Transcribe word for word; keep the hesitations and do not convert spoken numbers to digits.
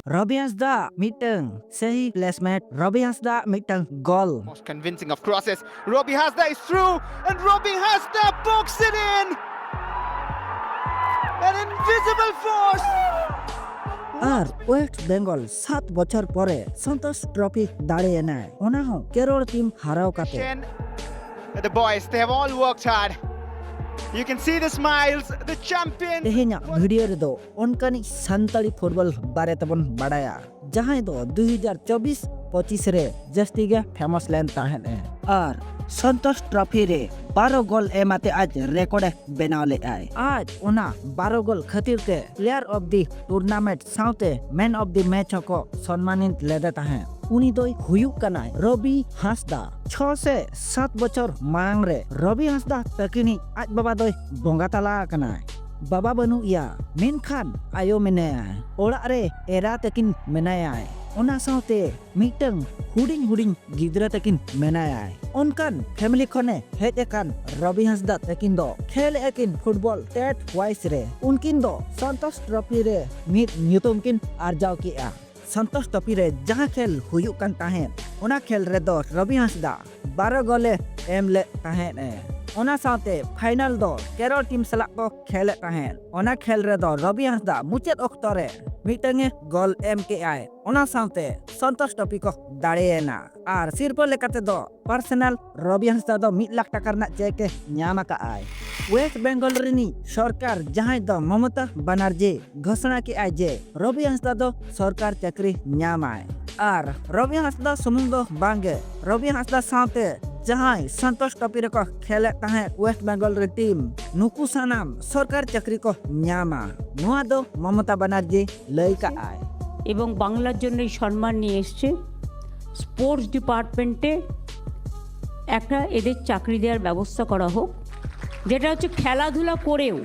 ᱨᱚᱵᱤ ᱦᱟᱸᱥᱫᱟ ᱢᱤᱫᱴᱟᱝ ᱥᱟᱹᱦᱤ ᱯᱞᱮᱥᱢᱮᱱᱴ, ᱨᱚᱵᱤ ᱦᱟᱸᱥᱫᱟ ᱢᱤᱫᱴᱟᱝ ᱜᱚᱞ᱾ Most convincing of crosses. Robbie Hasda is through, and Robbie Hasda books it in. An invisible force. R West Bengal ᱥᱟᱛ ᱵᱚᱪᱷᱚᱨ ᱯᱚᱨᱮ Santosh trophy ᱫᱟᱲᱮᱭᱮᱱᱟᱭ, ᱚᱱᱟ ᱦᱚᱸ ᱠᱮᱨᱚᱲ ᱴᱤᱢ ᱦᱟᱨᱟᱣ ᱠᱟᱛᱮ᱾ The boys, they have all worked hard. You can see the smiles, the champion. ᱛᱮᱦᱮᱧᱟᱜ video ᱨᱮᱫᱚ ᱚᱱᱠᱟᱱᱤᱡ Santali football ᱵᱟᱨᱮ ᱛᱮᱵᱚᱱ ᱵᱟᱲᱟᱭᱟ, ᱡᱟᱦᱟᱸᱭ ᱫᱚ ᱫᱩ ᱦᱟᱡᱟᱨ ᱪᱚᱵᱵᱤᱥ ᱯᱚᱸᱪᱤᱥ ᱨᱮ ᱡᱟᱹᱥᱛᱤ ᱜᱮ ᱯᱷᱮᱢᱟᱥ ᱞᱮᱱ ᱛᱟᱦᱮᱸᱫ ᱮ᱾ ᱟᱨ ᱥᱚᱱᱛᱳᱥ ᱴᱨᱚᱯᱷᱤ ᱨᱮ ᱵᱟᱨᱚ ᱜᱳᱞ ᱮᱢ ᱟᱛᱮ ᱟᱡ ᱨᱮᱠᱚᱨᱰ ᱮ ᱵᱮᱱᱟᱣ ᱞᱮᱫᱟᱭ᱾ ᱟᱡ ᱚᱱᱟ ᱵᱟᱨᱚ ᱜᱳᱞ ᱠᱷᱟᱹᱛᱤᱨ ᱛᱮ ᱯᱞᱮᱭᱟᱨ ᱚᱯᱷ ᱫᱤ ᱴᱩᱨᱱᱟᱢᱮᱱᱴ ᱥᱟᱶᱛᱮ ᱢᱮᱱ ᱚᱯᱷ ᱫᱤ ᱢᱮᱪ ᱦᱚᱸᱠᱚ ᱥᱚᱱᱢᱟᱱᱤᱛ ᱞᱮᱫᱮ ᱛᱟᱦᱮᱸᱫ᱾ ᱩᱱᱤ ᱫᱚᱭ ᱦᱩᱭᱩᱜ ᱠᱟᱱᱟᱭ ᱨᱚᱵᱤ ᱦᱟᱸᱥᱫᱟ᱾ ᱪᱷᱚ ᱥᱮ ᱥᱟᱛ ᱵᱚᱪᱷᱚᱨ ᱢᱟᱲᱟᱝ ᱨᱮ ᱨᱚᱵᱤ ᱦᱟᱸᱥᱫᱟ ᱛᱟᱹᱠᱤᱱᱤᱡ ᱟᱡ ᱵᱟᱵᱟ ᱫᱚᱭ ᱵᱚᱸᱜᱟ ᱛᱟᱞᱟ ᱟᱠᱟᱱᱟᱭ᱾ ᱵᱟᱵᱟ ᱵᱟᱹᱱᱩᱜ ᱮᱭᱟ, ᱢᱮᱱᱠᱷᱟᱱ ᱟᱭᱳ ᱢᱮᱱᱟᱭᱟ᱾ ᱚᱲᱟᱜ ᱨᱮ ᱮᱨᱟ ᱛᱟᱹᱠᱤᱱ ᱢᱮᱱᱟᱭᱟᱭ, ᱚᱱᱟ ᱥᱟᱶᱛᱮ ᱢᱤᱫᱴᱟᱝ ᱦᱩᱰᱤᱧ ᱦᱩᱰᱤᱧ ᱜᱤᱫᱽᱨᱟᱹ ᱛᱟᱹᱠᱤᱱ ᱢᱮᱱᱟᱭᱟᱭ᱾ ᱚᱱᱠᱟᱱ ᱯᱷᱮᱢᱤᱞᱤ ᱠᱷᱚᱱᱮ ᱦᱮᱡ ᱟᱠᱟᱱ ᱨᱚᱵᱤ ᱦᱟᱸᱥᱫᱟ ᱛᱟᱹᱠᱤᱱ ᱫᱚ ᱠᱷᱮᱞ ᱮᱫᱼᱟ ᱠᱤᱱ ᱯᱷᱩᱴᱵᱚᱞ ᱴᱮᱴ ᱣᱟᱭᱤᱥ ᱨᱮ᱾ ᱩᱱᱠᱤᱱ ᱫᱚ ᱥᱚᱱᱛᱳᱥ ᱴᱨᱚᱯᱷᱤ ᱨᱮ ᱢᱤᱫ ᱧᱩᱛᱩᱢ ᱠᱤᱱ ᱟᱨᱡᱟᱣ ᱠᱮᱫᱼᱟ᱾ ᱥᱚᱱᱛᱳᱥ ᱴᱨᱚᱯᱷᱤ ᱨᱮ ᱡᱟᱦᱟᱸ ᱠᱷᱮᱞ ᱦᱩᱭᱩᱜ ᱠᱟᱱ ᱛᱟᱦᱮᱸᱫ, ᱚᱱᱟ ᱠᱷᱮᱞ ᱨᱮᱫᱚ ᱨᱚᱵᱤ ᱦᱟᱸᱥᱫᱟ ᱵᱟᱨᱚ ᱜᱳᱞᱮ ᱮᱢ ᱞᱮᱫ ᱛᱟᱦᱮᱸᱫ ᱮ᱾ ᱚᱱᱟ ᱥᱟᱶᱛᱮ ᱯᱷᱟᱭᱱᱟᱞ ᱫᱚ ᱠᱮᱨᱚᱞ ᱴᱤᱢ ᱥᱟᱞᱟᱜ ᱠᱚ ᱠᱷᱮᱞᱮᱫ ᱛᱟᱦᱮᱸᱫ᱾ ᱚᱱᱟ ᱠᱷᱮᱞ ᱨᱮᱫᱚ ᱨᱚᱵᱤ ᱦᱟᱸᱥᱫᱟ ᱢᱩᱪᱟᱹᱫ ᱚᱠᱛᱚ ᱨᱮ ᱢᱤᱫᱴᱟᱝ ᱮ ᱜᱳᱞ ᱮᱢ ᱠᱮᱫᱼᱟᱭ᱾ ᱚᱱᱟ ᱥᱟᱶᱛᱮ ᱥᱚᱱᱛᱳᱥ ᱴᱨᱚᱯᱷᱤ ᱠᱚ ᱫᱟᱲᱮᱭᱮᱱᱟ᱾ ᱟᱨ ᱥᱤᱨᱯᱟᱹ ᱞᱮᱠᱟ ᱛᱮᱫᱚ ᱯᱟᱨᱥᱚᱱᱟᱞ ᱨᱚᱵᱤ ᱦᱟᱸᱥᱫᱟ ᱫᱚ ᱢᱤᱫ ᱞᱟᱠᱷ ᱴᱟᱠᱟ ᱨᱮᱱᱟᱜ ᱪᱮᱠ ᱮ ᱧᱟᱢ ᱟᱠᱟᱫᱼᱟᱭ᱾ ᱳᱭᱮᱥᱴ ᱵᱮᱝᱜᱚᱞ ᱨᱤᱱᱤᱡ ᱥᱚᱨᱠᱟᱨ, ᱡᱟᱦᱟᱸᱭ ᱫᱚ ᱢᱚᱢᱚᱛᱟ ᱵᱟᱱᱟᱨᱡᱤ, ᱜᱷᱳᱥᱚᱱᱟ ᱠᱮᱫᱼᱟᱭ ᱡᱮ ᱨᱚᱵᱤ ᱦᱟᱸᱥᱫᱟ ᱫᱚ ᱥᱚᱨᱠᱟᱨ ᱪᱟᱹᱠᱨᱤ ᱧᱟᱢᱟᱭ᱾ ᱟᱨ ᱨᱚᱵᱤ ᱦᱟᱸᱥᱫᱟ ᱥᱩᱢᱩᱝ ᱫᱚ ᱵᱟᱝᱜᱮ, ᱨᱚᱵᱤ ᱦᱟᱸᱥᱫᱟ ᱥᱟᱶᱛᱮ ᱡᱟᱦᱟᱸᱭ ᱥᱚᱱᱛᱳᱥ ᱴᱨᱚᱯᱷᱤ ᱨᱮᱠᱚ ᱠᱷᱮᱞᱮᱫ ᱛᱟᱦᱮᱸᱫ ᱳᱭᱮᱥᱴ ᱵᱮᱝᱜᱚᱞ ᱨᱮ ᱴᱤᱢ, ᱱᱩᱠᱩ ᱥᱟᱱᱟᱢ ᱥᱚᱨᱠᱟᱨ ᱪᱟᱹᱠᱨᱤ ᱠᱚ ᱧᱟᱢᱟ᱾ ᱱᱚᱣᱟ ᱫᱚ ᱢᱚᱢᱚᱛᱟ ᱵᱟᱱᱟᱨᱡᱤ ᱞᱟᱹᱭ ᱠᱟᱜᱼᱟᱭ᱾ এবং বাংলার জন্য এই সম্মান নিয়ে এসছে। স্পোর্টস ডিপার্টমেন্টে একটা এদের চাকরি দেওয়ার ব্যবস্থা করা হোক, যেটা হচ্ছে খেলাধুলা করেও